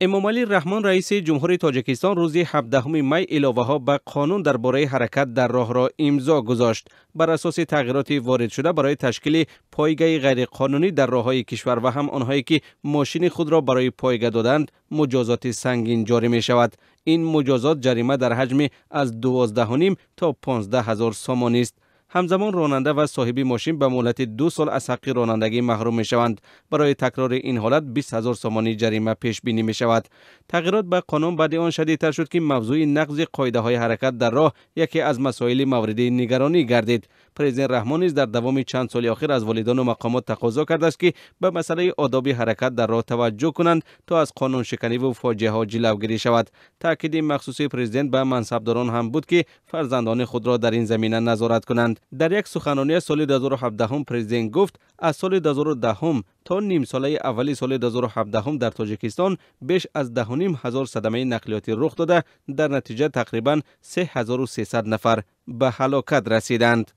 Эмомалӣ Раҳмон, раиси ҷумҳури Тоҷикистон, рӯзи 17 май иловаҳо ба қонун дар бораи ҳаракат дар роҳро имзо гузошт. Бар асоси тағйироти воридшуда, барои ташкили пойгаи ғайриқонунӣ дар роҳҳои кишвар ва ҳам онҳое ки мошини худро барои пойга доданд, муҷозоти сангин ҷорӣ мешавад. Ин муҷозот ҷарима дар ҳаҷми аз 12,5 то 15 ҳазор сомонӣ аст. Ҳамзамон ронанда ва соҳиби мошин ба муҳлати 2 сол аз ҳаққи ронандагӣ маҳрум мешаванд. Барои такрори ин ҳолат 20 ҳазор сомонӣ ҷарима пешбинӣ мешавад. Тағйирот ба қонун баъди он шадидтар шуд, ки мавзӯи нақзи қоидаҳои ҳаракат дар роҳ яке аз масоили мавриди нигаронӣ гардид. Президент Раҳмон низ дар давоми чанд соли охир аз волидону мақомот тақозо кардааст, ки ба масъалаи одоби ҳаракат дар роҳ таваҷҷӯҳ кунанд, то аз қонуншиканиву фоҷиаҳо ҷилавгирӣ шавад. Таъкиди махсуси президент ба мансабдорон ҳам буд, ки фарзандони худро дар ин замина назорат кунанд. Дар як суханронии соли 2017 президент гуфт, аз соли 2010 то нимсолаи аввали соли 2017 дар Тоҷикистон беш аз 10,5 ҳазор садамаи нақлиётӣ рух дода, дар натиҷа тақрибан 3300 нафар ба ҳалокат расиданд.